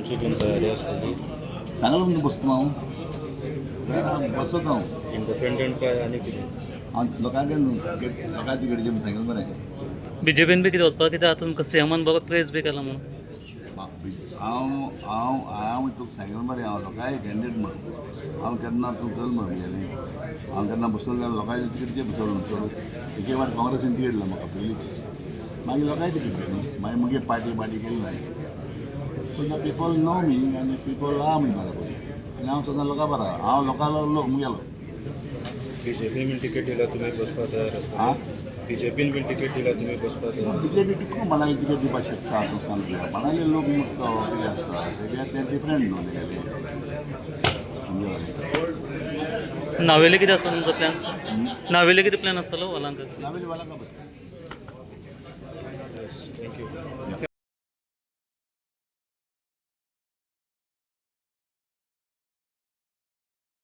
तुमची तयारी आसतली? सांगलां न्हू, बसता हांव तर हांव बसत हांव. इंडिपेंडंट काय आनी कितें? हांव लोकांक न्हू तिकेट, लोकांक तिकेटीचें सांगलें मरे. बीजेपीन बी कितें वचपाक कितें आतां तुमकां सीएमान बरो प्रेज बी केला म्हणून. हांव हांव हांव तुका सांगलें मरे, हांव लोकांक कॅन्डिडेट म्हणून. हांव केन्ना तूं चल म्हणून गेलें, हांव केन्ना बसलो जाल्यार लोकांचे तिकेटीचेर बसलो. चड एके फावट काँग्रेसीन तिकेट दिला म्हाका पयलींच, मागीर लोकांय तिकेट दिली. मागीर मुगे पार्टी पार्टी केली ना. So the people know me आनी पिपल आहा मी बराबर आनी हांव सदां लोकां बरा, हांव लोकांलो लोक मुगेलो. बीजेपीन बीन तिकेट दिला तुमी बसपाक तयार आसता? आं? बीजेपीन बीन तिकेट दिला तुमी बसपाक तयार? बीजेपी कितको बाणावली तिकेट दिवपाक शकता तूं सांग? तुया बाणावली लोक मुक्त कितें आसता तेगे, तें डिफरंट न्हू तेगेलें, समजलें? नावेले कितें आसा तुमचो प्लॅन? नावेले कितें प्लॅन आसतलो वालांक? नावेली वालांका बसता. Thank you.